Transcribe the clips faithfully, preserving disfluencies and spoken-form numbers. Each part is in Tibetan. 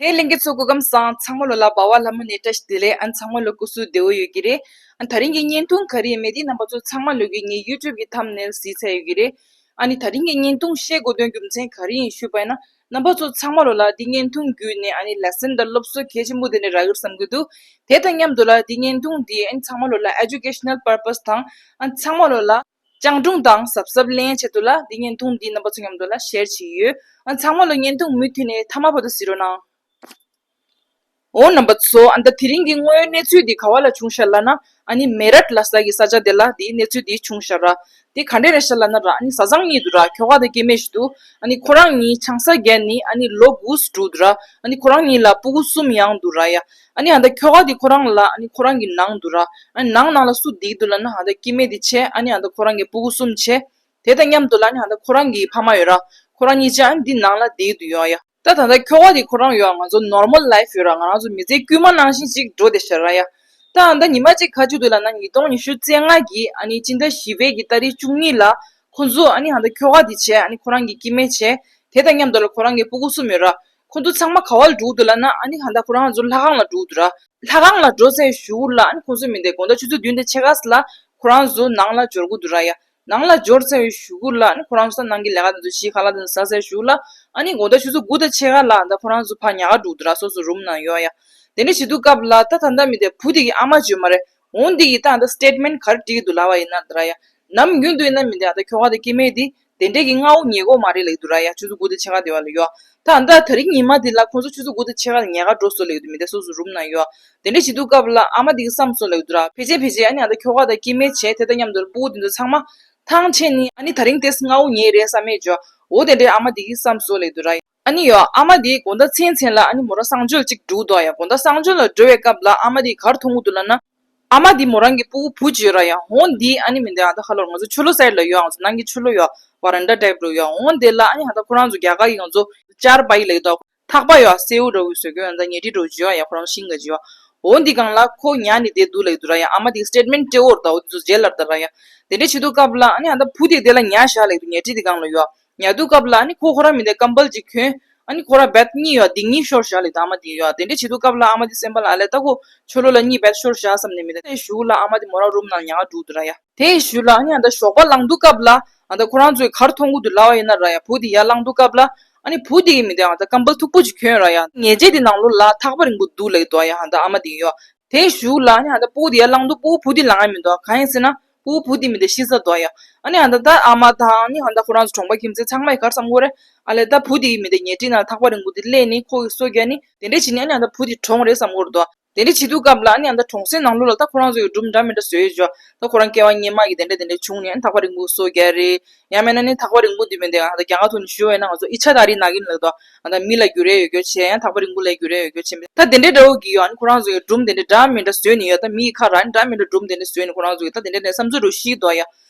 ཨེ་ལྷན་རྒྱས་ཚོ་སྐུ་ཁམས་བཟང་། ཚང་མ་ལོ་ལ་འབའ་བ་ལྷ་མོ་ནས་བཀྲ་ཤིས་བདེ་ལེགས། ཨ་ཚང་མ་ལོ་སྐུ་གཟུགས་བདེ་བོ་ཡོད་ཀྱི་རེད། ཨ་ད་རིང་གི་བརྙན་ཐུང་ག་རེ་ཡིན་མེད་དེ་རྣམ་པ་ཚོ་ཚང་མ་ལོ་གི་ངའི་YouTube་གི་thumbnail་གཟིགས་ཚར་ཡོད་ཀྱི་རེད། ཨ་ནི་ད་རིང་གི་བརྙན་ཐུང་བཤད་དགོས་དོན་རྒྱུ་མཚན་ག་རེ་ཡིན་ཞུས་པ་ཡིན་ན། རྣམ་པ་ཚོ་ཚང་མ་ལོ་ལ་འདི་བརྙན་ཐུང་བརྒྱུད་ནས་ཨ་ནི་lesson་དང་སློབ་གསོ་གལ་ཆེན་པོ་དེ་འདྲ་རག་གི་རེད་བསམ་གྱི་འདུག་དེ་དང་མཉམ་དུ་ལ་འདི་བརྙན་ཐུང་འདིས་ཨ་ནི་ཚང་མ་ལོ་ལ་educational purpose་དང་། ཨ་ཚང་མ་ལོ་ལ་སྤྱང་གྲུང་དང་གཟབ་གཟབ་ལེན་ཆེད་དུ་ལ་འདི་བརྙན་ཐུང་འདི་རྣམ་པ་ཚོ་མཉམ་དུ་ལ་share་བྱེད་ཀྱི་ཡོད། ཨ་ཚང་མ་ལོ་བརྙན་ཐུང་མུ་མཐུད་ནས་མཐའ་མ་བར་དུ་གཟིགས་རོགས་གནང་། འོ་རྣམ་པ་ཚོ། ཨ་ད་དེ་རིང་གི་དངོས་ཡོད་གནས་ཚུལ་འདི་ག་བ་ལ་བྱུང་ཤག་ལབ་ན། ཨ་ནི་མེ་རཊ་ལབ་ས་གི་ས་ཆ་དེ་ལ་འདི་གནས་ཚུལ་འདི་བྱུང་ཤག་ར། དེ་ག་འདྲས་རེད་ཤག་ལབ་ན་ར། ཨ་ནི་བཟའ་ཚང་གཉིས་འདུག་ར། ཁྱོ་ག་དང་སྐྱེ་དམན་ཞིག་འདུག་ཨ་ནི་ཁོ་རང་གཉིས་ཆང་ས་བརྒྱབ་ནི་ཨ་ནི་ལོ་དགུ་འགྲོ་འདུག་ར། ཨ་ནི་ཁོ་རང་གཉིས་ལ་སྤུ་གུ་གསུམ་ཡང་འདུག་ར་ཡ། ཨ་ནི་ཨ་ད་ཁྱོ་ག་དེ་ཁོ་རང་ལ་ཨ་ནི་ཁོ་རང་གི་ནང་འདུག་ར། ཨ་ནི་ནང་ནང་ལ་སུ་བསྡད་འདུག་ལབ་ན། ཨ་ད་སྐྱེ་དམན་དེ་བྱས། ཨ་ནི་ཨ་ད་ཁོ་རང་གི་སྤུ་གུ་གསུམ་བྱས། དེ་དང་མཉམ་དུ་ལ་ཨ་ནི་ཨ་ད་ཁོ་རང་གི་ཕ་མ་ཡོད་ར། ཁོ་རང་གཉིས་ཆ་ཨ་ནི་འདི་ནང་ལ་བསྡད་འདུག་ཡོད་ཡ། ད་ད་ལྟ་ཁྱོ་ག་དེ་ཁོ་རང་ཡོད། ང་ཚོ་normal life་ཡོད་ར། ང་རང་ཚོ་མི་ཚེ་དཀྱུས་མ་ནང་བཞིན་ཅིག་འགྲོ་བསྡད་ཤག་ར་ཡ། ད་ཨ་ད་ཉི་མ་གཅིག་ག་ཅིག་འདུག་ལབ་ན། ཉིས་སྟོང་ཉི་ཤུ་རྩ་ལྔ་གི་ཨ་ནི་སྤྱི་ཟླ་བཞི་པའི་གི་ཏ་རིག་བཅུ་གཉིས་ལ་ཁོ་ཚོ་ཨ་ནི་ཨ་ད་ཁྱོ་ག་དེ་བྱས། ཨ་ནི་ཁོ་རང་གི་སྐྱེ་དམན་བྱས། དེ་དང་མཉམ་དུ་ལ་ཁོ་རང་གི་སྤུ་གུ་གསུམ་ཡོད་ར། ཁོ་ཚོ་ཚང་མ་ག་བ་ལ་འགྲོ་འདུག་ལབ་ན། ཨ་ནི་ཨ་ད་ཁོ་རང་ཚོ་ལྷ་ཁང་ལ་འགྲོ་འདུག་ར། ལྷ་ཁང་ལ་འགྲོ་ཚར་གཞུག་ལ་ཨ་ནི་ཁོ་ཚོ་མི་དེ་དགོང་དག་ཆུ་ཚོད་བདུན་དང་ཕྱེད་ཀ་ལ་ཁོ་རང་ཚོ་ནང་ལ་འབྱོར་གྱི་འདུག་ར་ཡ། ནང་ལ་འབྱོར་ཚར་བའི་གཞུག་གུ་ལ་ཨ་ནི་ཁོ་རང་ཚོ་ནང་གི་ལས་ཀ་དེ་ཚོ་ཞིག་ཁ་ལག་དེ་ཚོ་ཟ་ཚར་གཞུག་ལ། ཨ་ནི་དགོང་དག་ཆུ་ཚོད་དགུ་དང་ཕྱེད་ཀ་ལ་ཨ་ད་ཁོ་རང་ཚོ་ཕར་ཉལ་ག་འགྲོ་འདུག་ར། སོ་སོ་རུམ་ནང་ཡོད་ཡ། དེ་འདྲ་བྱེད་དུས་སྐབས་ལ་ད་ད་ལྟ་མི་དེ་བུ་དེ་གི་ཨ་མ་ཅིག་ཡོད་མ་རེད། འོ་འདི་གིས་ད་ཨ་ད་སི་ཊེཊ་མེན་ཊི་ག་རེ་བྲིས་ཀྱི་འདུག་ལབ་པ་ཡིན་ན་ད་ར་ཡ། ནམ་རྒྱུན་དུ་ཡིན་ན་མི་དེ་ཨ་ད་ཁྱོ་ག་དང་སྐྱེ་དམན་དེ་དེ་འདྲས་ཀྱི་སྔ་པོ་ཉལ་གྱི་ཡོད་མ་རེད་ལབ་ཀྱི་འདུག་ར་ཡ། ཆུ་ཚོད་དགུ་དང་ཕྱེད་ཀ་དེ་བ་ལ་ཡོད། ད་ཨ་ད་དེ་རིང་ཉི་མ་འདི་ལ་ཁོ་ཚོ་ཆུ་ཚོད་དགུ་དང་ཕྱེད་ཀ་ལ་ཉལ་ག་འགྲོ་སྲོལ་ལབ་ཀྱི་འདུག་མི་དེ་སོ་སོ་རུམ་ནང་ཡོད། དེ་འདྲ་བྱེད་དུས་སྐབས་ལ་ཨ་མ་དེ་གིས་བསམ་སོང་ལབ་ཀྱི་འདུག་ར། ཕལ་ཆེར་ཕལ་ཆེར་ཨ་ནི་ཨ་ད་ཁྱོ་ག་དང་སྐྱེ་དམན་བྱས། དེ་དང་མཉམ་དུ་སྤུ་གུ་དེ་ཚོ་ཚང་མ་ཐང་ཆད་ནི་ཨ་ནི་དེ་རིང་དེ་སྔ་པོ་ཉལ་རེད་བསམ་མེད་ཅོ། འོ་དེ་འདྲའི་ཨ་མ་དེ་གིས་བསམ་སོང་ལབ་ཀྱི་འདུག་ར། ཨ་ནི་ཡོད། ཨ་མ་དེ་དགོང་དག་མཚན་མཚན་ལ་ཨ་ནི་མོ་རང་གསང་སྤྱོད་ཅིག་འགྲོ་འདུག་ཡ། དགོང་དག་གསང་སྤྱོད་ལ་འགྲོ་བའི་སྐབས་ལ་ཨ་མ་དེ་ག་རེ་མཐོང་གི་འདུག་ལབ་ན། ཨ་མ་དེ་མོ་རང་གི་སྤུ་གུ་བུ་ཅིག་ཡོད་ར་ཡ། འོ་འདི་ཨ་ནི་མི་འདི་ཨ་ད་ཁ་ལོར་ང་ཚོ་ཆོས་ལོག་སའིཌ་ལ་ཡོད། ང་ཚོ་ནང་གི་ཆོས་ལོག་ཡོད། ཝ་རན་ཌ་ཊའིབ་རུ་ཡོད། འོ་འདི་ལ་ཨ་ནི་ཨ་ད་ཁོ་རང་ཚོ་རྒྱ་གར་གྱི་ང་ཚོ་ཅར་པའི་ལབ་ཀྱི་འདུག་ཐག་པ་ཡོད། སེའུ་འདྲ་བོ་བཟོ་གི་ཡོད། ད་ཉལ་ཁྲི་འདྲ་བོ་ཅིག་ཡོད་ཡ། ཁོ་རང་ཤིང་ག་ཅིག་ཡོད། འོ་འདི་སྒང་ལ་ཁོ་ཉལ་ནི་བསྡད་འདུག་ལབ་ཀྱི་འདུག་ར་ཡ། ཨ་མ་དེ་གིས་སི་ཊེཊ་མེན་ཊི་སྤྲད་ཡོད་རེད། ད་འོ་དེ་ཚོ་རྗེས་ལ་ད་ར་ཡ། དེ་འདྲ་བྱེད་དུས་སྐབས་ལ་ཨ་ནི་ཨ་ད་བུ་དེ་དེ་ལ་ཉལ་བཞག་ལབ་ཀྱི་འདུག་ཉལ་ཁྲི་དེ་སྒང་ལ་ཡོད། ཉལ་དུས་སྐབས་ལ་ཨ་ནི་ཁོ་ཁོ་རང་མི་དེ་ཀམ་བལ་ཅིག་གྱོན། ཨ་ནི་ཁོ་རང་བེཌ་གཉིས་ཡོད། དེ་གཉིས་ཤོར་བཞག་ལབ་ཀྱི་འདུག་ཨ་མ་དེ་ཡོད། དེ་འདྲ་བྱེད་དུས་སྐབས་ལ་ཨ་མ་དེ་སེམས་པ་ལ་ཨ་ལས་ད་ཁོ་ཆོས་ལོག་ལ་གཉིས་བེཌ་ཤོར་བཞག་བསམ་ནས་མི་དེ་དེའི་གཞུག་ལ་ཨ་མ་དེ་མོ་རང་རུམ་ནང་ཉལ་ག་འགྲོ་འདུག་ར་ཡ། དེའི་གཞུག་ལ་ཨ་ནི་ཨ་ད་ཞོགས་པ་ལངས་དུས་སྐབས་ལ་ཨ་ད་ཁོ་རང་ཚོས་ག་རེ་མཐོང་གི་འདུག་ལབ་པ་ཡིན་ན་ར་ཡ། བུ་དེ་ཡར་ལངས་དུས་སྐབས་ལ་ཨ་ནི་བུ་དེ་གི་མི་དེ་ཨ་ད་ཀམ་བལ་མཐུག་པོ་ཅིག་གྱོན་ར་ཡ། ཉལ་ཆས་དེ་ནང་ལོགས་ལ་ཐག་པ་རིང་པོ་འདུག་ལབ་ཀྱི་འདུག་ཡ། ཨ་ད་ཨ་མ་དེ་ཡོད། དེའི་གཞུག་ལ་ཨ་ནི་ཨ་ད་སྤུ་གུ་དེ་ཡར་ལངས་དུས་སྤུ་གུ་བུ་དེ་ལངས་ཡ་མི་འདུག་གང་ཡིན་ཟེར་ན་སྤུ་གུ་བུ་དེ་མི་དེ་ཤི་ས་འདུག་ཡ། ཨ་ནི་ཨ་ད་ད་ཨ་མ་དང་ཨ་ནི་ཨ་ད་ཁོ་རང་ཚོ་གྲོང་པ་ཁྱིམ་མཚེས་ཚང་མས་ག་རེ་བསམ་གྱི་ཡོད་རེད། ཨ་ལས་ད་བུ་དེ་གི་མི་དེ་ཉལ་ཁྲིའི་ནང་ཐག་པ་རིང་པོ་དེ་སླེབས་ནི་ཁོ་གིས་སོ་བརྒྱབ་ནི་དེ་འདྲ་བྱས་ནི་ཨ་ནི་ཨ་ད་བུ་དེ་གྲོངས་རེད་བསམ་གྱི་ཡོད་རེད་དོ། དེ་འདྲ་བྱེད་དུས་སྐབས་ལ་ཨ་ནི་ཨ་ད་གྲོང་གསེབ་ནང་ལོགས་ལ་ད་ཁོ་རང་ཚོ་གི་སྒྲུང་འདྲ་མི་འདྲ་བཟོས་ཡོད་ཅོ། ད་ཁོ་རང་སྐྱེ་བ་སྔོན་མ་གི་དེ་འདྲ་དེ་འདྲ་བྱུང་ནས་ཨ་ནི་ཐག་པ་རིང་པོ་སོ་བརྒྱབ་རེད། ཡང་མིན་ན་ནི་ཐག་པ་རིང་པོ་དེ་མི་འདུག་ཨ་ད་རྒྱ་གར་ཐོག་ནས་ཞུ་བ་ཡིན་ན་ང་ཚོ་ཨི་ཆ་ད་རི་ན་གིན་ལབ་དོ། ཨ་ད་མི་ལ་རྒྱུ་རེ་ཡོད་རྒྱུ་བྱས། ཡང་ཐག་པ་རིང་པོ་ལ་རྒྱུ་རེ་ཡོད་རྒྱུ་བྱས། ད་དེ་འདྲའི་འདྲ་བོ་གི་ཡོད། ཨ་ནི་ཁོ་རང་ཚོ་གི་སྒྲུང་དེ་འདྲ་འདྲ་མི་འདྲ་བཟོས་ནས་ཡོད། ད་མི་ཡི་ཁ་ར་ཨ་ནི་འདྲ་མི་འདྲ་སྒྲུང་དེ་འདྲ་བཟོས་ནས་ཁོ་རང་ཚོ་གི་ད་དེ་འདྲ་ནས་བསམ་ཚུལ་འདྲ་བོ་བཤད་ཀྱི་འདུག་ཡ།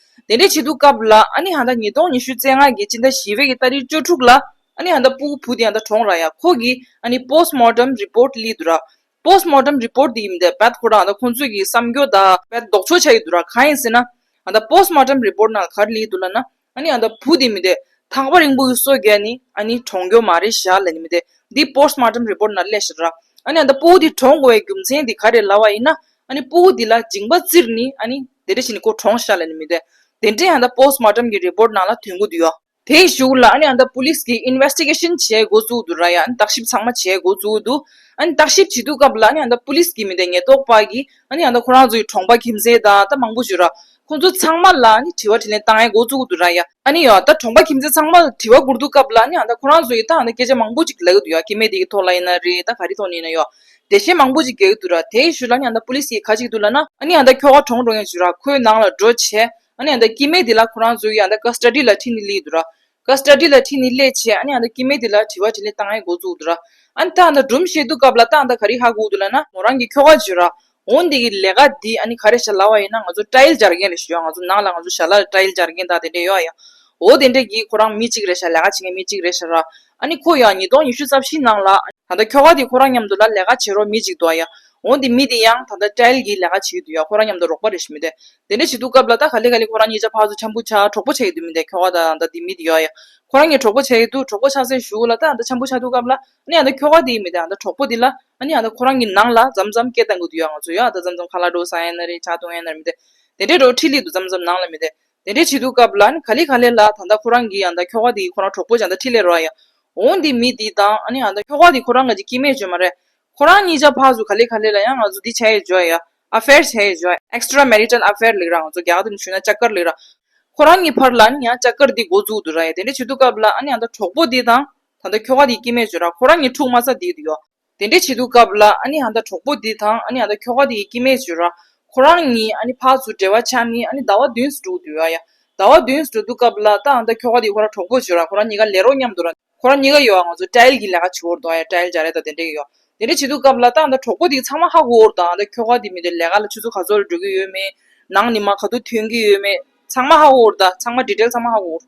དེ་འདྲ་བྱེད་དུས་སྐབས་ལ་ཨ་ནི་ཨ་ད་ཉིས་སྟོང་ཉི་ཤུ་རྩ་ལྔ་གི་སྤྱི་ཟླ་བཞི་པའི་གི་ཏ་རིག་བཅུ་དྲུག་ལ་ཨ་ནི་ཨ་ད་སྤུ་གུ་བུ་དེ་ཨ་ད་གྲོངས་ར་ཡ། ཁོ་གི་ཨ་ནི་པོ་སི་ཊི་མོར་ཊམ་རི་པོར་ཊི་སླེབས་འདུག་ར། པོ་སི་ཊི་མོར་ཊམ་རི་པོར་ཊི་དེ་ཡིན་དེ་བད་ཁོ་རང་ཨ་ད་ཁོང་ཚོས་ཀྱི་བསམ་རྒྱུ་ད་བད་ལྡོག་ཕྱོགས་ཆགས་ཡོད་འདུག་ར། གང་ཡིན་ཟེར་ན་ཨ་ད་པོ་སི་ཊི་མོར་ཊམ་རི་པོར་ཊི་ནང་ག་རེ་སླེབས་འདུག་ལབ་ན། ཨ་ནི་ཨ་ད་བུ་དེ་མི་དེ་ཐག་པ་རིང་པོ་གི་སོ་བརྒྱབ་ནི་ཨ་ནི་གྲོངས་རྒྱུ་མ་རེད་ཤག་ལབ་ནི་མི་དེ་འདི་པོ་སི་ཊི་མོར་ཊམ་རི་པོར་ཊི་ནང་སླེབས་ཤག་ར། ཨ་ནི་ཨ་ད་སྤུ་གུ་དེ་གྲོངས་དགོས་པའི་རྒྱུ་མཚན་དེ་ག་རེ་ལབ་པ་ཡིན་ན། ཨ་ནི་སྤུ་གུ་དེ་ལ་མཇིང་པ་བཙིར་ནི་ཨ་ནི་དེ་འདྲ་བྱས་ནི་ཁོ་གྲོངས་ཤག་ལབ་ནི་མི་དེ། དེ་འདྲ་ཨ་ད་པོ་སི་ཊི་མོར་ཊམ་གི་རི་པོར་ཊི་ནང་ལ་ཐོན་གྱི་འདུག་ཡ། དེའི་གཞུག་ལ་ཨ་ནི་ཨ་ད་པུ་ལིས་ཀྱིས་ཨིན་ཝེ་སི་ཊི་གེ་ཤན་བྱེད་འགོ་བཙུགས་འདུག་ར་ཡ། ཨ་ནི་བརྟག་ཞིབ་ཚང་མ་བྱེད་འགོ་བཙུགས་འདུག་ཨ་ནི་བརྟག་ཞིབ་བྱེད་དུས་སྐབས་ལ་ཨ་ནི་ཨ་ད་པུ་ལིས་ཀྱི་མི་དེ་ཉེན་རྟོག་པ་གིས་ཨ་ནི་ཨ་ད་ཁོ་རང་ཚོའི་གྲོང་པ་ཁྱིམ་མཚེས་དང་ད་མང་པོ་ཞིག་ར། ཁོང་ཚོ་ཚང་མ་ལ་ཨ་ནི་དྲི་བ་དྲིས་ལན་བཏང་ཡ་འགོ་བཙུགས་འདུག་ར་ཡ། ཨ་ནི་ཡ་ད་གྲོང་པ་ཁྱིམ་མཚེས་ཚང་མ་ལ་དྲི་བ་བསྐུར་དུས་སྐབས་ལ་ཨ་ནི་ཨ་ད་ཁོ་རང་ཚོ་ཡིས་ད་ཨ་ད་སྐད་ཆ་མང་པོ་ཅིག་ལབ་ཀྱི་འདུག་ཡ། སྐྱེ་དམན་དེ་གི་ཐོག་ལ་ཡིན་ན་རེད། ད་ག་རེ་ཐོག་ནས་ཡིན་ན་ཡོད། འགྲེལ་བཤད་མང་པོ་ཅིག་རྒྱག་གི་འདུག་ར། དེའི་ཤུལ་ལ་ཨ་ནི་ཨ་ད་པུ་ལིས་ཀྱིས་ག་ཅིག་འདུག་ལབ་ན། ཨ་ནི་ཨ་ད་ཁྱོ་ག་གྲོངས་འགྲོ་མཁན་ཅིག་ར། ཁོའི་ནང་ལ་འགྲོ་བྱས། ཨ་ནི་ཨ་ད་སྐྱེ་དམན་དེ་ལ་ཁོ་རང་ཚོ་ཡིས་ཨ་ད་ཀ་སི་ཊ་ཌི་ལ་ཁྲིད་ནི་སླེབས་འདུག་ར། ཀ་སི་ཊ་ཌི་ལ་ཁྲིད་ནི་སླེབས་བྱས་ཨ་ནི་ཨ་ད་སྐྱེ་དམན་དེ་ལ་དྲི་བ་དྲིས་ལན་བཏང་ཡ་འགོ་བཙུགས་འདུག་ར། ཨ་ནི་ད་ཨ་ད་སྒྲུང་བཤད་དུས་སྐབས་ལ་ད་ཨ་ད་ག་རེ་ཧ་གོ་འདུག་ལབ་ན། མོ་རང་གི་ཁྱོ་ག་ཅིག་ར། འོ་འདི་གི་ལས་ཀ་འདི་ཨ་ནི་ག་རེ་ཤག་ལབ་པ་ཡིན་ན། ང་ཚོ་ཊའིལ་སྦྱར་མཁན་རེད་ཤག་ཡ། ང་ཚོ་ནང་ལ་ང་ཚོ་ཞལ་ལག་ལ་ཊའིལ་སྦྱར་མཁན་ད་དེ་འདྲ་ཡོད་ཡ། འོ་དེ་འདྲ་གི་ཁོ་རང་མི་གཅིག་རེད་ཤག་ལས་ཀ་བྱེད་མཁན་མི་གཅིག་རེད་ཤག་ར། ཨ་ནི་ཁོ་ཡང་ཉིས་སྟོང་ཉི་ཤུ་རྩ་བཞི་ནང་ལ་ད་ལྟ་ཁྱོ་ག་དེ་ཁོ་རང་མཉམ་དུ་ལ་ལས་ཀ་བྱེད་རོགས་མི་གཅིག་འདུག་ཡ། འོ་འདི་མི་འདི་ཡང་ད་ལྟ་ཊའིལ་གྱི་ལས་ཀ་བྱེད་ཀྱི་འདུག་ཡ། ཁོ་རང་མཉམ་དུ་རོགས་པ་རེད་ཤག་མི་དེ། དེ་འདྲ་བྱེད་དུས་སྐབས་ལ་ད་ག་ལེ་ག་ལེ་ཁོ་རང་གཉིས་ཆ་ཕར་ཚུར་འཆམ་པོ་ཆགས། གྲོགས་པོ་ཆགས་ཀྱི་འདུག་མི་དེ། ཁྱོ་ག་དང་ད་འདི་མི་འདི་ཡོད་ཡ། ཁོ་རང་གཉིས་གྲོགས་པོ་ཆགས་ཀྱི་འདུག་གྲོགས་པོ་ཆགས་སའི་གཞུག་ལ་ད་ད་འཆམ་པོ་ཆགས་དུས་སྐབས་ལ་ཨ་ནི་ད་ཁྱོ་ག་དེ་མི་དེ་ད་གྲོགས་པོ་དེ་ལ་ཨ་ནི་ད་ཁོ་རང་གི་ནང་ལ་མཚམས་མཚམས་སྐད་བཏང་གི་འདུག་ཡ། ང་ཚོ་ཡ་ད་མཚམས་མཚམས་ཁ་ལག་འགྲོ་ཟ་ཡ་ན་རེད། ཇ་འཐུང་ཡ་ན་རེད། མི་དེ་དེ་འདྲའི་འགྲོ་ཁྲིད་ལི་འདུག་མཚམས་མཚམས་ནང་ལ་མི་དེ། དེ་འདྲའི་བྱེད་དུས་སྐབས་ལ་ཨ་ནི་ག་ལེ་ག་ལེ་ལ་ད་ད་ཁོ་རང་གི་ཡ་ད་ཁྱོ་ག་དེ་ཁོ་རང་གྲོགས་པོ་ཅང་ད་ཁྲིད་ལེ་རོ་ཡ། འོ་འདི་མི་འདི་དང་ཨ་ནི་ད་ཁྱོ་ག་དེ་ཁོ་རང་ག་ཅིག་སྐྱེ་དམན་ཅོ་མ་རེད། ཁོ་རང་གཉིས་ཆ་ཕར་ཚུར་ག་ལེ་ག་ལེ་ལ་ཡང་ང་ཚོ་འདི་བྱས་ཡོད་ཅོ་ཡ། ཨ་ཕེར་བྱས་ཡོད་ཅོ་ཡ། ཨེག་སི་ཊ་ར་མེ་རི་ཊལ་ཨ་ཕེར་ལབ་ར་ང་ཚོ་རྒྱ་གར་དུ་ཞུས་ན་ཅ་ཀར་ལབ་ར། ཁོ་རང་གཉིས་བར་ལ་ཨ་ནི་ཡང་ཅ་ཀར་འདི་འགོ་བཙུགས་འདུག་ར་ཡ། དེ་འདྲ་བྱེད་དུས་སྐབས་ལ་ཨ་ནི་ད་གྲོགས་པོ་འདི་དང་ད་ད་ཁྱོ་ག་འདི་སྐྱེ་དམན་ཅོ་ར། ཁོ་རང་གཉིས་འཁྲུག་མ་ཚར་འདི་འདུག་ཡོ། དེ་འདྲ་བྱེད་དུས་སྐབས་ལ་ཨ་ནི་ད་ད་གྲོགས་པོ་འདི་དང་ཨ་ནི་ད་ད་ཁྱོ་ག་འདི་སྐྱེ་དམན་ཅོ་ར། ཁོ་རང་གཉིས་ཨ་ནི་ཕར་ཚུར་འབྲེལ་བ་ཆགས་ནི་ཨ་ནི་ཟླ་བ་བདུན་འགྲོ་འདུག་ཡོ་ཡ། ཟླ་བ་བདུན་འགྲོ་དུས་སྐབས་ལ་ད་ད་ཁྱོ་ག་འདི་ཁོ་རང་གྲོགས་པོ་ཅོ་ར། ཁོ་རང་གཉིས་ཀ་ལས་རོགས་མཉམ་དུ་ར། ཁོ་རང་གཉིས་ཀ་ཡོ་ང་ཚོ་ཊའིལ་གྱི་ལས་ཀ་བྱེད་འོར་འདུག་ཡ། ཊའིལ་སྦྱར་ཡ་ད་དེ་འདྲ་ཡོ། དེ་འདྲ་བྱེད་དུས་སྐབས་ལ་ད་ད་གྲོགས་པོ་འདི་ཚང་མ་ཧ་གོ་འོར་ད། ད་ཁྱོ་ག་འདི་མི་དེ་ལས་ཀ་ལ་ཆུ་ཚོད་ག་ཚོད་ལ་འགྲོ་གི་ཡོད་མེད། ནང་ནི་མ་ག་དུས་ཐོན་གི་ཡོད་མེད། ཚང་མ་ཧ་གོ་འོར་ད། ཚང་མ་ཌི་ཊེལ་ཚང་མ་ཧ་གོ་འོར།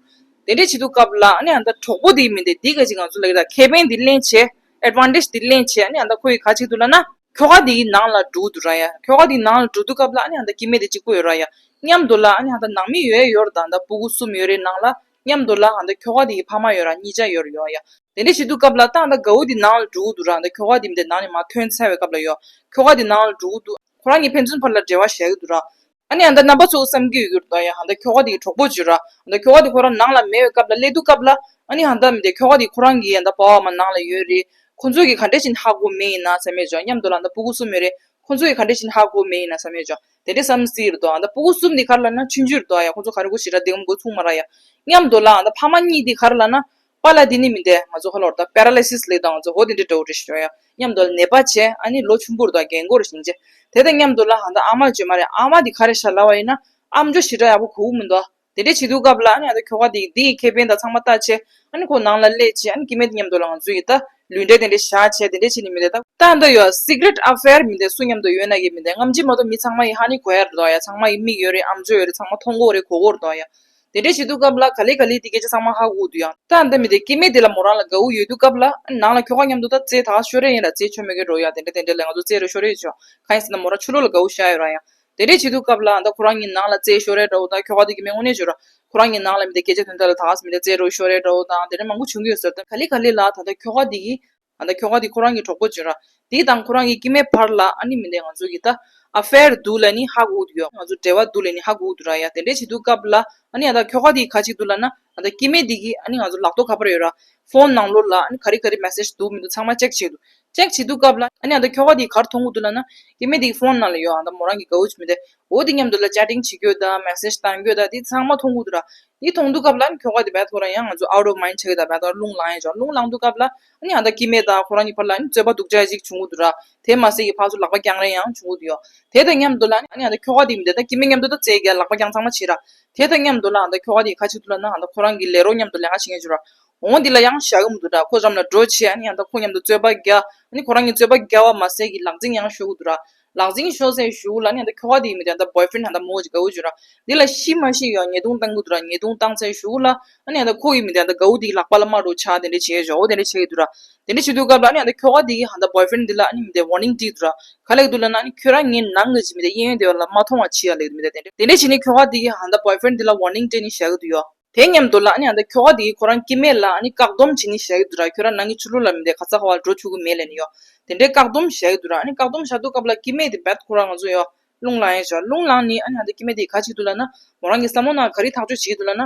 དེ་འདྲ་བྱེད་དུས་སྐབས་ལ་ཨ་ནི་ད་གྲོགས་པོ་འདི་མི་དེ་འདི་ག་ཅིག་ང་ཚོ་ལ་གི་ད་ཁེ་ཕན་འདི་ལེན་བྱས། ཨེ་ཌི་ཝན་ཊེཇ་འདི་ལེན་བྱས། ཨ་ནི་ད་ཁོ་ཡི་ག་བྱེད་འདུག་ལབ་ན། ཁྱོ་ག་འདི་ཡི་ནང་ལ་འགྲོ་འདུག་ར་ཡ། ཁྱོ་ག་འདི་ནང་ལ་འགྲོ་དུས་སྐབས་ལ་ཨ་ནི་ད་སྐྱེ་དམན་དེ་གཅིག་པོ་ཡོད་ར་ཡ། མཉམ་དུ་ལ་ཨ་ནི་ད་ནང་མི་ཡོད་ཡོད་ར། ད་ད་སྤུ་གུ་གསུམ་ཡོད་རེད་ནང་ལ། མཉམ་དུ་ལ་ཨ་ད་ཁྱོ་ག་དེ་ཡི་ཕ་མ་ཡོད་ར། གཉིས་ཆ་ཡོད་ར་ཡོ་ཡ། དེ་འདྲ་བྱེད་དུས་སྐབས་ལ་ད་ཨ་ད་དགའ་བོ་དེ་ནང་ལ་འགྲོ་འདུག་ར། ཨ་ད་ཁྱོ་ག་དེ་མི་དེ་ནང་ནས་མར་ཐོན་ཚར་བའི་སྐབས་ལ་ཡོ། ཁྱོ་ག་དེ་ནང་ལ་འགྲོ་འདུག་ཁོ་རང་གཉིས་ཕན་ཚུན་བར་ལ་འབྲེལ་བ་བཞག་གི་འདུག་ར། ཨ་ནི་ཨ་ད་རྣམ་པ་ཚོ་བསམ་གྱི་ཡོད་ར་ཡ། ཨ་ད་ཁྱོ་ག་དེ་གི་གྲོགས་པོ་ཅོ་ར། ཨ་ད་ཁྱོ་ག་དེ་ཁོ་རང་ནང་ལ་མེད་པའི་སྐབས་ལ་སླེབས་དུས་སྐབས་ལ་ཨ་ནི་ཨ་ད་མི་དེ་ཁྱོ་ག་དེ་ཁོ་རང་གི་ཨ་ད་པ་ཕ་མ་ནང་ལ་ཡོད་རེད། ཁོ་ཚོ་གི་ག་འདྲ་ཞིག་ཧ་གོ་མེད་ཡིན་ན་བསམ་ཡས་ཅོ། མཉམ་དུ་ལ་ཨ་ད་སྤུ་གུ་གསུམ་ཡོད་རེད། ཁོ་ཚོ་ཡི་ག་འདྲ་ཞིག་ཧ་གོ་མེད་ཡིན་ན་བསམ་ཡས་ཅོ། དེ་འདྲ་བསམ་སྲིད་ར་དོ། ཨ་ད་སྤུ་གུ་གསུམ་དེ་ག་རེ་ལབ་ན་ཆུང་ཆུང་ར་དོ་ཡ། ཁོ་ཚོ་ག་རེ་གོ་ཞིག་ར་དེ་གམ་གོ་ཚུགས་མ་ར་ཡ། མཉམ་དུ་ལ་ཨ་ད་ཕ་མ་གཉིས་དེ་ག་རེ་ལབ་ན། པཱ་ལགས་དེ་ནི་མི་འདས་ང་ཚོ་ཧ་ལོར་ད་པེ་ར་ལི་སིས་ལབ་དང་ང་ཚོ་འོ་དེ་འདྲ་འདྲ་བོ་རེད་ཤག་ཡ། མཉམ་དུ་ལ་ནད་པ་བྱས་ཨ་ནི་ལོ་ཆུང་པོ་ར་དོ་རྒན་གོག་ར་ཞིག་བྱས། དེ་དང་མཉམ་དུ་ལ་ཨ་ད་ཨ་མ་ཅོ་མ་རེད། ཨ་མ་དེ་ག་རེ་ཤག་ལབ་པ་ཡིན་ན་ཨམ་ཅོག་ཞེ་དྲག་ཡག་པོ་གོ་གི་མི་འདུག་དེ་འདྲ་བྱེད་དུས་སྐབས་ལ་ཨ་ནི་ཨ་ད་ཁྱོ་ག་དེ་དེ་ཡི་ཁེ་ཕན་དང་ཚང་མ་བལྟས་བྱས་ཨ་ནི་ཁོ་ནང་ལ་སླེབས་བྱས་ཨ་ནི་སྐྱེ་དམན་དེ་མཉམ་དུ་ལ་ང་ཚོ་ཡི་ད་ལུས་འབྲེལ་དེ་འདྲ་བཞག་བྱས་དེ་འདྲ་བྱས་ནི་མི་འདས། ད་ད་ད་ཡོད་སི་ཀི་རེཊ་ཨ་ཕེར་མི་འདས་སུ་མཉམ་དུ་ཡོད་ན་གི་མི་འདས། ངམ་ཅི་མ་གཏོགས་མི་ཚང་མ་ཡི་ཧ་ནི་གོ་ཡ་ར་དོ་ཡ། ཚང་མ་ཡི་མིག་ཡོད་རེད། ཨམ་ཅོག་ཡོད་རེད། ཚང་མ་མཐོང་གོ་རེད། གོ་གོ་ར་དོ་ཡ། དེ་འདྲ་བྱེད་དུས་སྐབས་ལ་ག་ལེ་ག་ལེ་དེ་སྐད་ཆ་ཚང་མ་ཧ་གོ་འདུག་ཡ། ད་ད་མི་དེ་སྐྱེ་དམན་དེ་ལ་མོ་རང་ལ་དགའ་བོ་ཡོད་དུས་སྐབས་ལ་ནང་ལ་ཁྱོ་ག་མཉམ་དུ་ད་རྩེ་ད་ཤོར་རེ་ཡིན་ར་རྩེ་ཆོ་མེད་གི་རོ་ཡ། དེ་འདྲ་དེ་འདྲ་ལ་ང་ཚོ་རྩེ་རུ་ཤོར་རེ་ཡོད་ཅོ། གང་ཡིན་ཟེར་ན་མོ་རང་ཕྱི་ལོགས་ལ་དགའ་བོ་ཤ་ཡོད་ར་ཡ། དེ་འདྲ་བྱེད་དུས་སྐབས་ལ་ད་ཁོ་རང་གི་ནང་ལ་རྩེ་ཤོར་རེ་འདྲ་བོ་ད་ཁྱོ་ག་དེ་སྐྱེ་དམན་དངོས་གནས་ཅོ་ར། ཁོ་རང་གི་ནང་ལ་མི་དེ་སྐད་ཆ་དོན་དག་ལ་ད་མི་དེ་རྩེ་རུ་ཤོར་རེ་འདྲ་བོ་ད་དེ་འདྲ་མང་པོ་བྱུང་གི་ཡོད་ཟེར། ད་ག་ལེ་ག་ལེ་ལ་ད་ད་ཁྱོ་ག་དེ་གི་ཨ་ད་ཁྱོ་ག་དེ་ཁོ་རང་གི་གྲོགས་པོ་ཅོ་ར། དེ་དང་ཁོ་རང་གི་སྐྱེ་དམན་བར་ལ་ཨ་ནི་མི་དེ་ང་ཚོ་གི་ད་ཨ་ཕེར་འདུག་ལབ་ནི་ཧ་གོ་འདུག་ཡ། ང་ཚོ་འབྲེལ་བ་འདུག་ལབ་ནི་ཧ་གོ་འདུག་ར་ཡ། དེ་འདྲ་བྱེད་དུས་སྐབས་ལ་ཨ་ནི་ཨ་ད་ཁྱོ་ག་དེ་ག་བྱེད་འདུག་ལབ་ན་ཨ་ད་སྐྱེ་དམན་དེ་གི་ཨ་ནི་ང་ཚོ་ལག་ཐོག་ཁ་པར་ཡོད་ར། ཕོན་ནང་ལོགས་ལ་ཨ་ནི་ག་རེ་ག་རེ་མེ་སེཇ་འདུག་མི་འདུག་ཚང་མ་ཅེག་བྱེད་འདུག་ཅེག་བྱེད་དུས་སྐབས་ལ་ཨ་ནི་ཨ་ད་ཁྱོ་ག་དེ་ག་རེ་མཐོང་གི་འདུག་ལབ་ན་སྐྱེ་དམན་དེ་གི་ཕོན་ནང་ལ་ཡོད་ཨ་ད་མོ་རང་གི་དགའ་བོ་ཅོ་མི་དེ། འོ་དེ་མཉམ་དུ་ལ་ཅེ་ཊིང་བྱེད་རྒྱུ་དང་མེ་སེཇ་བཏང་རྒྱུ་དང་དེ་ཚང་མ་མཐོང་གི་འདུག་ར། དེ་མཐོང་དུས་སྐབས་ལ་ཨ་ནི་ཁྱོ་ག་དེ་བད་ཁོ་རང་ཡང་ང་ཚོ་out of mind ཆགས་ཀྱི་ད་བད་ཁོ་རླུང་ལངས་ཡ་ཅོ། རླུང་ལངས་དུས་སྐབས་ལ་ཨ་ནི་ཨ་ད་སྐྱེ་དམན་དང་ཁོ་རང་གཉིས་བར་ལ་ཨ་ནི་རྩོད་པ་སྡུག་ཅག་ཅིག་བྱུང་གི་འདུག་ར། དེ་མ་ཟད་ཀྱི་ཕར་ཚུར་ལག་པ་བརྐྱངས་རེ་ཡང་བྱུང་གི་འདུག་ཡ། དེ་དང་མཉམ་དུ་ལ་ཨ་ནི་ཨ་ནི་ཨ་ད་ཁྱོ་ག་དེ་མི་དེ་ད་སྐྱེ་དམན་མཉམ་དུ་ད་རྩེ་རྒྱག་ལག་པ་བརྐྱངས་ཚང་མ་བྱེད་ར། དེ་དང་མཉམ་དུ་ལ་ཨ་ད་ཁྱོ་ག་དེ་ག་བྱེད་འདུག་ལབ་ན་ཨ་ད་ཁོ་རང་གི་ལས་རོགས་མཉམ་དུ་ལས་ཀ་བྱེད་མཁན་ཅིག་ཡོད་ར། འོ་འདི་ལ་ཡང་བཞག་གི་མི་འདུག་ད། ཁོ་འགྲམ་ལ་འགྲོ་བྱས་ཨ་ནི་ཨ་ད་ཁོ་མཉམ་དུ་རྩོད་པ་རྒྱག་ཨ་ནི་ཁོ་རང་གཉིས་རྩོད་པ་རྒྱག་པ་མ་ཟད་ཀྱི་ལག་འཛིང་ཡང་ཤོར་གི་འདུག་ར། ལག་འཛིང་ཤོར་ཚར་གཞུག་ལ་ཨ་ནི་ཨ་ད་ཁྱོ་ག་དེ་མི་དེ་ཨ་ད་བོའི་ཕེ་རེན་ཨ་ད་མོ་ཅིག་དགའ་བོ་ཅོ་ར། འདི་ལ་ཤི་མ་ཤི་ཡང་ཉེས་རྡུང་བཏང་གི་འདུག་ར། ཉེས་རྡུང་བཏང་ཚར་གཞུག་ལ་ཨ་ནི་ཨ་ད་ཁོ་གི་མི་དེ་ཨ་ད་དགའ་བོ་དེ་གི་ལག་པ་ལ་མ་འགྲོ་ཆ་དེ་འདྲ་བྱས་ཅོ། འོ་དེ་འདྲ་བྱེད་ཀྱི་འདུག་ར། དེ་འདྲ་བྱེད་དུས་སྐབས་ལ་ཨ་ནི་ཨ་ད་ཁྱོ་ག་དེ་གི་ཨ་ད་བོའི་ཕེ་རེན་འདི་ལ་ཨ་ནི་མི་དེ་ཝར་ནིང་སྤྲད་འདུག་ར། ག་ལབ་ཀྱི་འདུག་ལབ་ན་ཨ་ནི་ཁྱོད་རང་ངའི་ནང་གི་ཅིག་མི་དེ་གཡས་གཡོན་དེ་བ་ལ་མ་མཐོང་བ་བྱེད་ཡ་ལབ་ཀྱི་འདུག་མི་དེ། དེ་འདྲ་དེ་འདྲ་བྱས་ནས་ཁྱོ་ག་དེ་གི་ཨ་ད་བོའི་ཕེ་རེན་འདི་ལ་ཝར་ནིང་སྤྲད་ནི་བཞག་གི་འདུག་ཡ། དེ་མཉམ་དུ་ལ་ཨ་ནི་ཨ་ད་ཁྱོ་ག་དེ་གིས་ཁོ་རང་སྐྱེ་དམན་ལ་ཨ་ནི་བཀག་སྡོམ་བྱེད་ནི་བཞག་གི་འདུག་ར། ཁྱོད་རང་ནང་གི་ཕྱི་ལོགས་ལ་མི་དེ་ག་ས་ག་བ་ལ་འགྲོ་ཆོག་གི་མེད་ལབ་ནི་ཡོ། དེ་འདྲའི་བཀག་སྡོམ་བཞག་གི་འདུག་ར། ཨ་ནི་བཀག་སྡོམ་བཞག་དུས་སྐབས་ལ་སྐྱེ་དམན་དེ་བད་ཁོ་རང་ང་ཚོ་ཡོ་རླུང་ལངས་ཡ་ཅོ། རླུང་ལངས་ནི་ཨ་ནི་ཨ་ད་སྐྱེ་དམན་དེ་ག་བྱེད་འདུག་ལབ་ན་མོ་རང་གི་བསམ་བློ་ནང་ག་རེ་ཐག་གཅོད་བྱེད་ཀྱི་འདུག་ལབ་ན།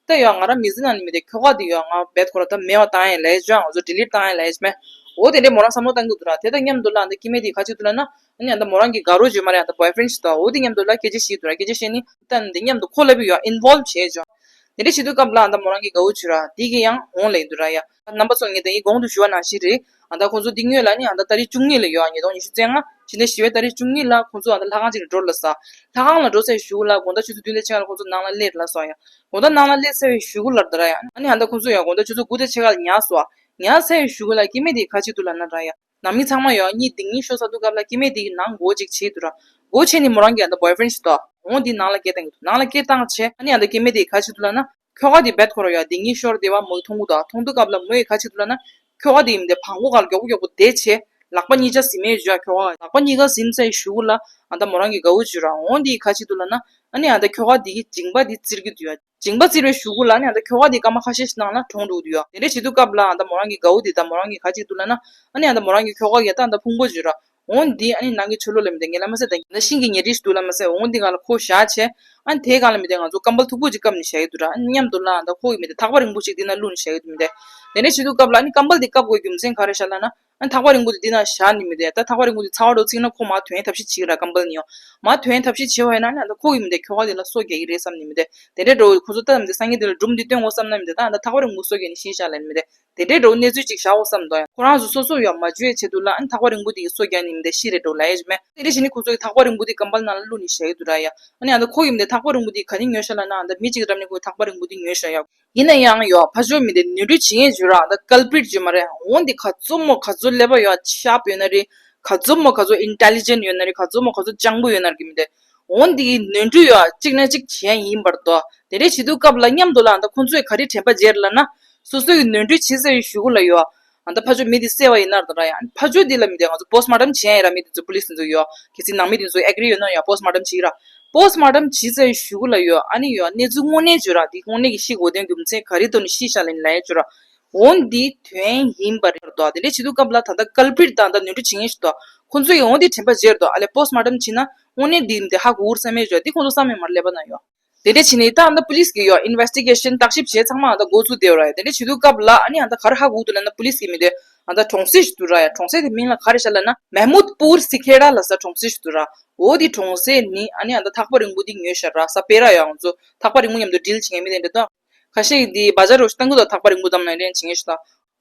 ད་ཡོ་ང་རང་མི་ཚེ་ནང་ནི་མི་དེ་ཁྱོ་ག་དེ་ཡོ་ང་བད་ཁོ་ར་ད་མེད་པ་བཏང་ཡ་ལས་ཅོ། ང་ཚོ་ཌི་ལིཊ་བཏང་ཡ་ལས་ཅོ་མེད། འོ་དེ་འདྲའི་མོ་རང་བསམ་བློ་བཏང་གི་འདུག་ར། དེ་དང་མཉམ་དུ་ལ་ཨ་ད་སྐྱེ་དམན་དེ་ག་བྱེད་འདུག་ལབ་ན་ཨ་ནི་ཨ་ད་མོ་རང་གི་དགའ་རོགས་ཅོ་མ་རེད། ཨ་ད་བོའི་ཕེ་རེན་ཞིག་འདུག་འོ་དེ་མཉམ་དུ་ལ་སྐད་ཆ་བཤད་འདུག་ར། སྐད་ཆ་བཤད་ནི་ད་འདི་མཉམ་དུ་ཁོ་ལ་བི་ཡོ་ཨིན་ཝོལ་བྱས་ཅོ། དེ་འདྲ་བྱེད་དུས་སྐབས་ལ་ཨ་ད་མོ་རང་གི་དགའ་བོ་ཅོ་ར་དེ་གི་ཡང་འོང་ལེ་འདུག་ར་ཡ། རྣམ་པ་ཚོ་ངས་ད་ཡིན་གོང་དུ་ཞུ་བ་ནང་བཞིན་རེད། ཨ་ད་ཁོ་ཚོ་འདི་སྔོན་ལ་ནི་ཨ་ད་ཏ་རིག་བཅུ་གཉིས་ལ་ཡོ་ཉིས་སྟོང་ཉི་ཤུ་རྩ་ལྔ་ཕྱི་ཟླ་བཞི་པའི་ཏ་རིག་བཅུ་གཉིས་ལ་ཁོ་ཚོ་ཨ་ད་ལྷ་ཁང་ཅིག་ལ་འགྲོ་ལ་ས། ལྷ་ཁང་ལ་འགྲོ་ཚར་གཞུག་ལ་དགོང་དག་ཆུ་ཚོད་བདུན་དང་ཕྱེད་ཀ་ལ་ཁོ་ཚོ་ནང་ལ་སླེབས་ལ་ས་ཡ། དགོང་དག་ནང་ལ་སླེབས་ཚར་བའི་གཞུག་ལ་ད་ར་ཡ་ཨ་ནི་ཨ་ད་ཁོ་ཚོ་ཡ་དགོང་དག་ཆུ་ཚོད་དགུ་དང་ཕྱེད་ཀ་ལ་ཉལ་སོ། ཉལ་ཚར་བའི་གཞུག་ལ་སྐྱེ་དམན་དེ་ག་བྱེད་འདུག་ལབ་ན་ར་ཡ། ནང་མི་ཚང་མ་ཡོ་གཉིད་སྡིག་གཉིད་ཤོར་ཚར་དུས་སྐབས་ལ་སྐྱེ་དམན་དེ་གི་ནང་སྒོ་ཅིག་ཕྱེ་འདུག་ར། སྒོ་ཕྱེ་ནི་མོ་རང་གི་ཨ་ད་བོའི་ཕེ་རེན་ཞིག་འདུག་འོ་འདི་ནང་ལ་སྐད་བཏང་གི་འདུག་ནང་ལ་སྐད་བཏང་བྱས་ཨ་ནི་ཨ་ད་སྐྱེ་དམན་དེ་ག་བྱེད་འདུག་ལབ་ན། ཁྱོ་ག་དེ་བད་ཁོ་ར་ཡ་སྡིག་གཉིད་ཤོར་དེ་བ་མོ་མཐོང་གི་འདུག་མཐོང་དུས་སྐབས་ལ་མོ་ཡི་ག་བྱེད་འདུག་ལབ་ན། ཁྱོ་ག་དེ་ཡིན་དེ་བང་གོ་ག་ལ་མགྱོགས་པོ་མགྱོགས་པོ་བསྡད་བྱས། ལག་པ་གཉིས་ཆ་ཟིན་མེད་བརྗོད་ཡ། ཁྱོ་ག་ལག་པ་གཉིས་ཀ་ཟིན་ཚར་གཞུག་གུ་ལ་ཨ་ད་མོ་རང་གི་དགའ་བོ་བརྗོད་ར། འོ་འདི་ག་ཅིག་འདུག་ལབ་ན། ཨ་ནི་ཨ་ད་ཁྱོ་ག་འདི་གི་མཇིང་པ་འདི་བཙིར་གི་འདུག་ཡ། མཇིང་པ་བཙིར་བའི་གཞུག་གུ་ལ་ཨ་ནི་ཨ་ད་ཁྱོ་ག་འདི་སྐར་མ་ཁ་ཤས་ཤིག་ནང་ལ་གྲོངས་འགྲོ་གི་འདུག་ཡ། དེ་འདྲ་བྱེད་དུས་སྐབས་ལ་ཨ་ད་མོ་རང་གི་དགའ་བོ་འདི་ད་མོ་རང་གི་ག་ཅིག་འདུག་ལབ་ན། ཨ་ནི་ཨ་ད་མོ་རང་གི་ཁྱོ་ག་གི་ད་ཨ་ད་ཕུང་པོ་བརྗོད་ར། འོ་འདི་ཨ་ནི་ནང་གི་ཆུ་ལོག་ལ་མི་དེ་ངེད་ལ་མ་ཟད་ད་ཤིང་གི་ཉལ་ཁྲི་ཞིག་འདུག་ལ་མ་ཟད། འོ་འདི་སྒང་ལ་ཁོ་བཞག་བྱས། ཨ་ནི་དེའི་སྒང་ལ་མི་དེ་ང་ཚོ་ཀམ་པལ་མཐུག་པོ་ཅིག་བཀབ་ནས་བཞག་གི་འདུག་ར། ཨ་ནི་མཉམ་དུ་ལ་ཨ་ད་ཁོ་གི་མི་དེ་ཐག་པ་རིང་པོ་ཅིག་འདི་ན་བླུགས་ནས་བཞག་གི་འདུག་མི་དེ། དེ་འདྲ་བྱེད་དུས་སྐབས་ལ་ཨ་ནི་ཀམ་པལ་འདི་བཀབ་དགོས་རྒྱུ་མཚན་ག་རེ་ཤག་ལབ་ན། ཨ་ནི་ཐག་པ་རིང་པོ་འདི་འདི་ན་བཞག་ནི་མི་དེ། ད་ཐག་པ་རིང་པོ་འདི་ཚ་བ་འགྲོ་ཚིག་ན་ཁོ་མར་ཐོན་ཐབས་ཤེས་བྱེད་ཀྱི་ར། ཀམ་པལ་ནི་ཡང་མར་ཐོན་ཐབས་ཤེས་བྱེད་པ་ཡིན་ན་ཨ་ནི་ཨ་ད་ཁོ་གི་མི་དེ་ཁྱོ་ག་འདི་ལ་སོ་རྒྱག་གི་རེད་བསམ་ནི་མི་དེ། དེ་འདྲའི་འགྲོ་ཁོ་ཚོ་ད་མི་དེ་སང་ཉིན་འདི་ལ་སྒྲུང་འདི་སྟོན་དགོས་བསམ་ན་མི་དེ། ད་ཨ་ད་ཐག་པ་རིང་པོ་སོ་རྒྱག་ནས་ཤི་ཤག་ལབ་ནི་མི་དེ། དེ་འདྲའི་འགྲོ་གནས་ཚུལ་ཅིག་བཞག་འོ་བསམ་འདུག་ཡ། ཁོ་རང་ཚོ་སོ་སོ་ཡང་མ་འཇུ་ཡའི་ཆེད་དུ་ལ་ཨ་ནི་ཐག་པ་རིང་པོ་དེ་གི་སོ་རྒྱག་ནི་མི་དེ་ཤི་རེ་འགྲོ་ལབ་ཡ་ཅིག་མེད། དེ་འདྲ་བྱས་ནས་ཁོ་ཚོ་གི་ཐག་པ་རིང་པོ་དེ་ཀམ་པལ་ནང་ལ་བླུགས་ནས་བཞག་གི་འདུག་ར་ཡ། ཨ་ནི་ཨ་ད་ཁོ་གི་མི་དེ་ཐག་པ་རིང་པོ་དེ་ག་ནས་ཉོས་ཤག་ལབ་ན། ཨ་ད་མི་གཅིག་རབ་ནས་ཁོ་གི་ཐག་པ་རིང་པོ་དེ་ཉོས་ཤག་ཡ། ཡིན་ན་ཡང་ཡོ་ཕ་ཇོ་མི་དེ་ནོར་འཁྲུལ་བྱེད་མཁན་བརྗོད་ར། ཨ་ད་ཀལ་པི་རིཊ་བརྗོད་མ་རེད། འོ་འདི་ག་ཚོད་མོ་ག་ཚོད་ཀླད་པ་ཡོ་ཤར་པ་ཡོད་ན་རེད། ག་ཚོད་མོ་ག་ཚོད་ཨིན་ཊེ་ལི་ཇེན་ཊི་ཡོད་ན་རེད། ག་ཚོད་མོ་ག་ཚོད་སྤྱང་པོ་ཡོད་ན་རེད་གི་མི་དེ། འོ་འདི་གི་ནོར་འཁྲུལ་ཡོ་གཅིག་ན་གཅིག་བྱེད་ཡ་ཡིན་པར་དོ། དེ་འདྲ་བྱེད་དུས་སྐབས་ལ་མཉམ་དུ་ལ་ཨ་ད་ཁོ་ཚོས་ག་རེ་དྲན་པ་བརྗེད་ལབ་ན། སོ་སོ་གི་ནོར་འཁྲུལ་བྱེད་ཚར་བའི་གཞུག་གུ་ལ་ཡོ། ཨ་ད་ཕ་ཇོ་མི་དེ་བསད་པ་ཡིན་ན་ད་ར་ཡ། ཕ་ཇོ་དེ་ལ་མི་དེ་ང་ཚོ་པོ་སི་ཊི་མོར་ཊམ་བྱེད་ཡ་ཡིན་ར། མི་དེ་ཚོ་པུ་ལིས་དེ་ཚོ་ཡོ། གལ་སྲིད་ནང་མི་དེ་ཚོ་ཨེ་གི་རི་ཡོད་ན་ཡང་པོ་སི་ཊི་མོར་ཊམ་བྱེད་ཀྱི་ར། པོ་སི་ཊི་མོར་ཊམ་བྱེད་ཚར་བའི་གཞུག་གུ་ལ་ཡོ། ཨ་ནི་ཡོ་གནས་ཚུལ་དངོས་གནས་བརྗོད་ར། དེ་དངོས་གནས་ཀྱི་ཤི་དགོས་དོན་རྒྱུ་མཚན་ག་རེ་ཐོག་ནས་ཤི་ཤག་ལབ་ནས་ལབ་ཡ་བརྗོད་ར། འོ་འདི་དོན་ཡིན་པ་རེད་དོ། དེ་འདྲ་བྱེད་དུས་སྐབས་ལ་ད་ལྟ་ཀལ་པི་རིཊ་དང་ད་ནོར་འཁྲུལ་བྱེད་མཁན་ཞིག་དོ། ཁོ་ཚོ་ཡིས་འོ་འདི་དྲན་པ་བརྗེད་དོ། ཨ་ལས་པོ་སི་ཊི་མོར་ཊམ་བྱེད་ན་དངོས་གནས་འདི་འདི་ཧ་གོ་གི་རེད་བསམ་ཡས་བརྗོད། འདི་ཁོ་ཚོ་བསམ་ཡས་མ་རེད་ཀླད་པ་ན་ཡོ། དེ་འདྲ་བྱས་ནས་ད་ཨ་ད་པུ་ལིས་ཀྱིས་ཡོ་ཨིན་ཝེ་སི་ཊི་གེ་ཤན་བརྟག་ཞིབ་བྱས་ཚང་མ་ཨ་ད་འགོ་བཙུགས་བསྡད་ཡོད་ར་ཡ། དེ་འདྲ་བྱེད་དུས་སྐབས་ལ་ཨ་ནི་ཨ་ད་ག་རེ་ཧ་གོ་འདུག་ལབ་ན། པུ་ལིས་ཀྱི་མི་དེ་ཨ་ད་གྲོང་གསེབ་ཞིག་འདུག་ར་ཡ། གྲོང་གསེབ་དེ་མིང་ལ་ག་རེ་ཤག་ལབ་ན། མེ་མུད་པུར་སི་ཁེ་ར་ལབ་ས་གྲོང་གསེབ་ཞིག་འདུག་ར། འོ་དེ་གྲོང་གསེབ་ནི་ཨ་ནི་ཨ་ད་ཐག་པ་རིང་པོ་དེ་ཉོས་ཤག་ར། ས་པེ་ར་ཡ། ང་ཚོ་ཐག་པ་རིང་པོ་མཉམ་དུ་ཌིལ་བྱེད་མཁན་མི་དེ་འདྲ་དང་། ཁ་ཤས་ཀྱིས་དེ་བ་ཇར་རོ་ཞིག་བཏང་གི་འདུག་ཐག་པ་རིང་པོ་བདམས་ནས་རེད་བྱེད་མཁན་ཞིག་དང་།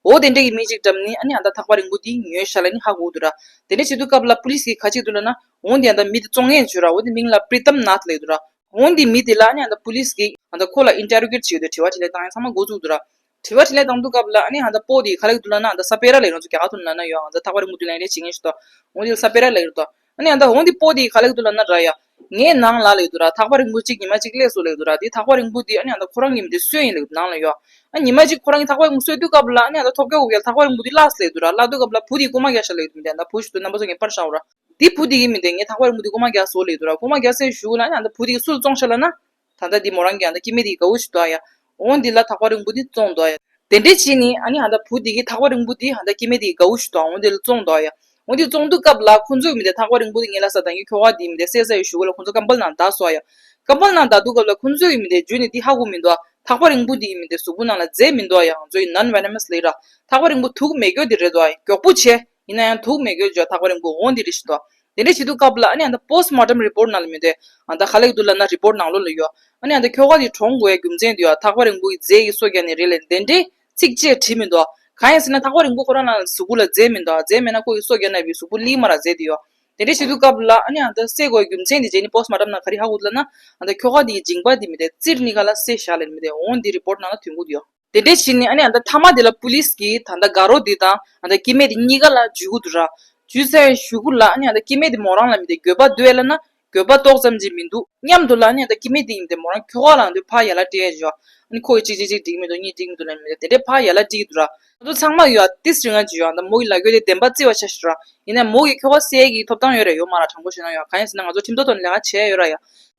འོ་དེ་འདྲ་གི་མི་གཅིག་འགྲམ་ནས་ཨ་ནི་ཨ་ད་ཐག་པ་རིང་པོ་དེ་ཉོས་ཤག་ལབ་ནི་ཧ་གོ་འདུག་ར། དེ་འདྲ་བྱེད་དུས་སྐབས་ལ་པུ་ལིས་ཀྱིས་ག་བྱེད་འདུག་ལབ་ན། འོ་འདི་ཨ་ད་མི་དེ་བཙོང་མཁན་བྱོས་ར། འོ་དེ་མིང་ལ་པྲི་ཏམ་ནཱཐ་ལབ་འདུག་ར། འོ་འདི་མི་དེ་ལ་ཨ་ནི་ཨ་ད་པུ་ལིས་ཀྱིས་ཨ་ད་ཁོ་ལ་ཨིན་ཊེ་རོ་གེཊ་བྱེད་ཡོད་དེ། དྲི་བ་དྲིས་ལན་བཏང་ཡ་ཚང་མ་འགོ་བཙུགས་འདུག་ར། དྲི་བ་དྲིས་ལན་བཏང་དུས་སྐབས་ལ་ཨ་ནི་ཨ་ད་པོ་དེ་ག་ལབ་འདུག་ལབ་ན། ཨ་ད་ས་པེ་ར་ལབ་ཡོད། ང་ཚོ་རྒྱ་གར་ཐོག་ནས་ལབ་ན་ཡོ་ཨ་ད་ཐག་པ་རིང་པོ་དེ་ལ་རེད་བྱེད་མཁན་ཞིག་དང་། འོ་དེ་ལ་ས་པེ་ར་ལབ་ཡོད་དོ། ཨ་ནི་ཨ་ད་འོ་འདི་པོ་དེ་ག་ལབ་འདུག་ལབ་ན་ར་ཡ། ངའི་ནང་ལ་ལབ་འདུག་ར། ཐག་པ་རིང་པོ་གཅིག་ཉི་མ་གཅིག་སླེབས་སོང་ལབ་འདུག་ར། དེ་ཐག་པ་རིང་པོ་དེ་ཨ་ནི་ཨ་ད་ཁོ་རང་གི་མི་དེ་གསོས་ཡིན་ལབ་འདུག་ནང་ལ་ཡོ། ཨ་ཉི་མ་གཅིག་ཁོ་རང་གི་ཐག་པ་རིང་པོ་གསོས་དུས་སྐབས་ལ་ཨ་ནི་ཨ་ད་ཐོབ་རྒྱག་གོ་གི་ཐག་པ་རིང་པོ་དེ་བརླགས་སོང་ལབ་འདུག་ར། བརླགས་དུས་སྐབས་ལ་བུ་དེ་རྐུ་མ་བརྒྱབ་ཤག་ལབ་འདུག་མི་དེ། ཨ་ད་བུ་ཞིག་འདུག་རྣམ་པ་ཚོ་ངས་པར་བཞག་འོ་ར། དེ་བུ་དེ་གི་མི་དེ་ངས་ཐག་པ་རིང་པོ་དེ་རྐུ་མ་བརྒྱབ་སོང་ལབ་འདུག་ར། རྐུ་མ་བརྒྱབ་སའི་གཞུག་ལ་ཨ་ནི་ཨ་ད་བུ་དེ་གིས་སུ་ལ་བཙོང་ཤག་ལབ་ན། ད་ལྟ་འདི་མོ་རང་གི་ཨ་ད་སྐྱེ་དམན་དེ་དགའ་བོ་ཞིག་འདུག་ཨ་ཡ། འོ་འདི་ལ་ཐག་པ་རིང་པོ་འདི་བཙོང་འདུག་ཨ་ཡ། དེ་འདྲས་བྱས་ནས་ཨ་ནི་ཨ་ད་བུ་འདི་གི་ཐག་པ་རིང་པོ་འདི་ཨ་ད་སྐྱེ་དམན་དེ་དགའ་བོ་ཞིག་འདུག་འོ་འདི་ལ་བཙོང་འདུག་ཨ་ཡ། འོ་འདི་བཙོང་དུས་སྐབས་ལ་ཁོ་ཚོའི་མི་དེ་ཐག་པ་རིང་པོ་འདི་ངས་ལབ་ས་ད་ངའི་ཁྱོ་ག་འདི་མི་དེ་བསད་ཚར་བའི་གཞུག་ལ་ཁོ་ཚོ་ཀམ་པལ་ནང་བདའ་སོང་ཨ་ཡ། ཀམ་པལ་ནང་བདའ་དུས་སྐབས་ལ་ཁོ་ཚོའི་མི་དེ་འཇུས་ནས་འདི་ཧ་གོ་མི་འདུག་ཨ། ཐག་པ་རིང་པོ་འདི་གི་མི་དེ་གཟུགས་པོ་ནང་ལ་རྫས་མི་འདུག་ཨ་ཡ། ང་ཚོའི་ནོན་ཝེ་ནོ་མ་སི་ལབ་ར། ཐག་པ་རིང་པོ་དུག་མེད་རྒྱུ་དེ་རེད་འདུག་ཨ། མགྱོགས་པོ་བྱས། ཡིན་ན་ཡང་དུག་མེད་དགོས་བརྗོད། ཐག་པ་རིང་པོ་འོ་འདི་རེད་ཞུ་དོ། དེ་འདྲ་བྱེད་དུས་སྐབས་ལ་ཨ་ནི་ཨ་ད་པོ་སི་ཊི་མོར་ཊམ་རི་པོར་ཊི་ནང་ལ་མི་དེ་ཨ་ད་ག་ལབ་འདུག་ལབ་ན། རི་པོར་ཊི་ནང་ལོགས་ལ་ཡོད། ཨ་ནི་ཨ་ད་ཁྱོ་ག་དེ་གྲོངས་དགོས་ཡ་རྒྱུ་མཚན་དེ་ཡོད། ཐག་པ་རིང་པོ་གི་རྫས་ཀྱིས་སོ་བརྒྱབ་ནི་རེད་ལབ་དེ་འདྲའི་ཚིག་བཅད་བྲིས་མི་འདུག་གང་ཡིན་ཟེར་ན་ཐག་པ་རིང་པོ་ཁོ་རང་ལ་གཟུགས་པོ་ལ་རྫས་མི་འདུག་རྫས་མེད་ན་ཁོ་གིས་སོ་བརྒྱབ་ན་བའི་གཟུགས་པོ་ལི་མ་ར་རྫས་དེ་ཡོད། དེ་འདྲ་བྱེད་དུས་སྐབས་ལ་ཨ་ནི་ཨ་ད་བསད་དགོས་ཡ་རྒྱུ་མཚན་དེ་རྗེས་ནི་པོ་སི་ཊི་མོར་ཊམ་ནང་ག་རེ་ཧ་གོ་འདུག་ལབ་ན། ཨ་ད་ཁྱོ་ག་དེ་གི་མཇིང་པ་དེ་མི་དེ་བཙིར་ནི་ག་ལ་བསད་བཞག་ལབ་མི་དེ་འོ་འདི་རི་པོར་ཊི་ནང་ལ་ཐོན་གྱི་ཡོད། དེ་འདྲས་བྱས་ནས་ཨ་ནི་ཨ་ད་མཐའ་མ་དེ་ལ་པུ་ལིས་ཀྱིས་ད་ལྟ་དགའ་རོགས་འདི་དང་ཨ་ད་སྐྱེ་དམན་དེ་གཉིས་ཀ་ལ་འཇུས་ཀྱི་འདུག་ར། འཇུས་ཚར་བའི་གཞུག་གུ་ལ་ཨ་ནི་ཨ་ད་སྐྱེ་དམན་དེ་མོ་རང་ལ་མི་དེ་འགྱོད་པ་འདུག་ཨེ་ལབ་ན། འགྱོད་པ་ཏོག་ཙམ་ཅིག་མི་འདུག་མཉམ་དུ་ལ་ཨ་ནི་ཨ་ད་སྐྱེ་དམན་དེ་ཡིན་དེ་མོ་རང་ཁྱོ་ག་ལ་འདི་ཕར་ཡ་ལ་སྤྲད་ཡ་བྱོས། ཨ་ནི་ཁོ་གིས་གཅིག་གཅིག་གཅིག་འགྲིག་མི་འདུག་གཉིས་འགྲིག་མི་འདུག་ལབ་མི་དེ་དེ་འདྲས་ཕར་ཡ་ལ་སྤྲད་ཀྱི་འདུག་ར། ང་ཚོ་ཚང་མ་ཡོད་ཏིས་རིང་ང་ཅིག་ཡོད། ཨ་ད་མོ་གི་ལ་རྒྱོ་དེ་བདེན་པ་བརྩི་བ་ཆ་ཞིག་ར། ཡིན་ན་མོ་གིས་ཁྱོ་ག་བསད་ཀྱི་ཐོབ་ཐང་ཡོད་ར་ཡོད་མ་ར་དྲང་པོ་བཤད་ན་ཡོད། གང་ཡིན་ཟེར་ན་ང་ཚོ་ཁྲིམས་ཐོག་ཐོག་ནས་ལས་ཀ་བྱས་ཡོད་ར་ཡ།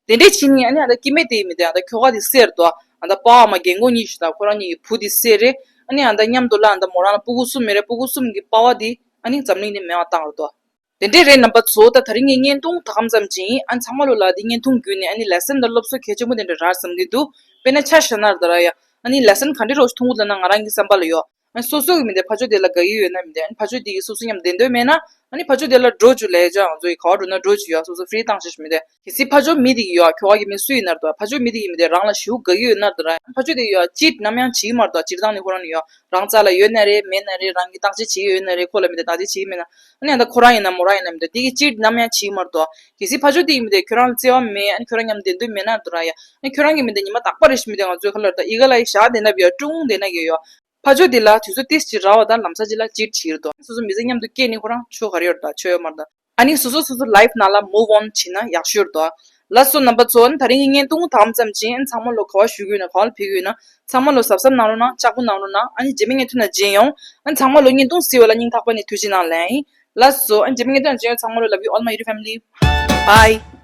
དེ་འདྲས་བྱས་ནས་ཨ་ནི་ཨ་ད་སྐྱེ་དམན་དེ་ཡི་མི་དེ་ཨ་ད་ཁྱོ་ག་དེ་བསད་རེད་དོ། ཨ་ད་པ་ཕ་མ་རྒན་གོག་གཉིས་ཤིག་དང་ཁོ་རང་གཉིས་ཀྱི་བུ་དེ་བསད་རེད། ཨ་ནི་ཨ་ད་མཉམ་དུ་ལ་ཨ་ད་མོ་རང་ལ་སྤུ་གུ་གསུམ་མེད་རེད། སྤུ་གུ་གསུམ་གྱི་པ་ཕ་དེ་ཨ་ནི་འཛམ་གླིང་ནས་མེད་པ་བཏང་རེད་དོ། དེ་འདྲས་རེད་རྣམ་པ་ཚོ། ད་ད་རིང་གི་བརྙན་ཐུང་ད་གམ་ཙམ་ཅིག་ཡིན། ཨ་ནི་ཚང་མ་ལོ་ལ་དེ་བརྙན་ཐུང་བརྒྱུད་ནས་ཨ་ནི་ལེ་སན་དང་སློབ་གསོ་གལ་ཆེན་པོ་དེ་འདྲ་རག་བསམ་གྱི་འདུག་དཔེར་ན་ཆ་བཞག་ན་རེད་ད་ར་ཡ། ཨ་ནི་ལེ་སན་ག་འདྲས་རོགས་ཐུང་གུ་ལབ་ན་ང་རང་གི་བསམ་པ་ལ་ཡོད། ཨ་ནི་སོ་སོ་གི་མི་དེ་ཕ་ཇོ་དེ་ལ་དགའ་ཡི་ཡོད་ན་མི་དེ། ཨ་ནི་ཕ་ཇོ་དེ་གི་སོ་སོ་མཉམ་བསྡད་འདོད་མེད་ན། ཨ་ནི་ཕ་ཇོ་དེ་ལ་འགྲོ་བཅུག་ལས་ཅོ་ང་ཚོ་ཡི་ག་བ་འགྲོ་ན་འགྲོ་བཅུག་ཡ། སོ་སོ་ཧྥི་རི་བཏང་ཤེས་མི་དེ། གལ་སྲིད་ཕ་ཇོ་མི་དེ་གི་ཡོད་ཁྱོ་ག་གི་མི་སུ་ཡིན་ན་རེད་དོ། ཕ་ཇོ་མི་དེ་གི་མི་དེ་རང་ལ་ཞེ་པོ་དགའ་ཡི་ཡོད་ན་རེད་དོ། ཨ་ནི་ཕ་ཇོ་དེ་གི་ཡོད་ཅིཊ་ནམ་ཡང་བྱེད་ཀྱི་མ་རེད་དོ། སྤྱིར་བཏང་ནས་ཁོ་རང་ནི་ཡོད་རང་རྩ་ལ་ཡོད་ན་རེད་མེད་ན་རེད། རང་གི་བརྟག་དཔྱད་བྱེད་ཀྱི་ཡོད་ན་རེད། ཁོ་ལ་མི་དེ་བརྟག་དཔྱད་བྱེད་ཀྱི་མེད་ན། ཨ་ནི་ཨ་ད་ཁོ་རང་ཡིན་ན་མོ་རང་ཡིན་ན་མི་དེ་དེ་གི་ཅིཊ་ནམ་ཡང་བྱེད་ཀྱི་མ་རེད་དོ། གལ་སྲིད་ཕ་ཇོ་དེ་གི་མི་དེ་ཁྱོད་རང་ལ་བརྩེ་བ་མེད། ཨ་ནི་ཁྱོད་རང་མཉམ་བསྡད་འདོད་མེད་ན་རེད་དོ་ར་ཡ། ཨ་ནི་ཁྱོད་རང་གི་མི་དེ་ཉི་མ་རྟག་པ་རེ་ཞིག་མི་དེ་ང་ཚོའི་ཁ་ལ་རེད་དོ། ཨི་ག་ལ་ཡི་བཞག་བསྡད་ན་བི་ཡ་ཀྲུང་བསྡད་ན་གི་ཡོད། ཕ་ཇོ་དེ་ལ་དུས་ཚོད་ཏིས་ཅིག་རག་པ་དང་ལམ་སང་ཅིག་ལ་ཅིཊ་བྱེད་ཀྱི་རེད་དོ། སོ་སོ་མི་ཚེ་མཉམ་དུ་སྐྱེལ་ནི་ཁོ་རང་ཆོ་ག་རེ་ཡོད་རེད་དོ། ཆོ་ཡོད་མ་རེད་དོ། ཨ་ནི་སོ་སོ་སོ་སོ་ལའིཕ་ནང་ལ་མུབ་ཨོན་བྱེད་ན་ཡག་ཤོས་རེད་དོ། ལགས་སོ་རྣམ་པ་ཚོ། ཨ་ནི་ད་རིང་གི་བརྙན་ཐུང་ད་གམ་ཙམ་ཅིག་ཨ་ནི་ཚང་མ་ལོ་ག་བ་བཞུགས་ཀྱི་ཡོད་ན་ག་བ་ལ་ཕེབས་ཀྱི་ཡོད་ན་ཚང་མ་ལོ་གཟབ་གཟབ་གནང་རོགས་གནང་། ལྕགས་པོ་གནང་རོགས་གནང་། ཨ་ནི་རྗེས་མའི་བརྙན་ཐུང་ནང་མཇལ་ཡོང་། ཨ་ནི་ཚང་མ་ལོ་བརྙན་ཐུང་གཟིགས་པ་ལ་སྙིང་ཐག་པ་ནས་ཐུགས་རྗེ་གནང་ལན་ཡིན། ལགས་སོ། ཨ་ནི་རྗེས་མའི་ངས་ཏང་ཅིག་ཚང་མ་ལོ་love you all my YouTube family. Bye.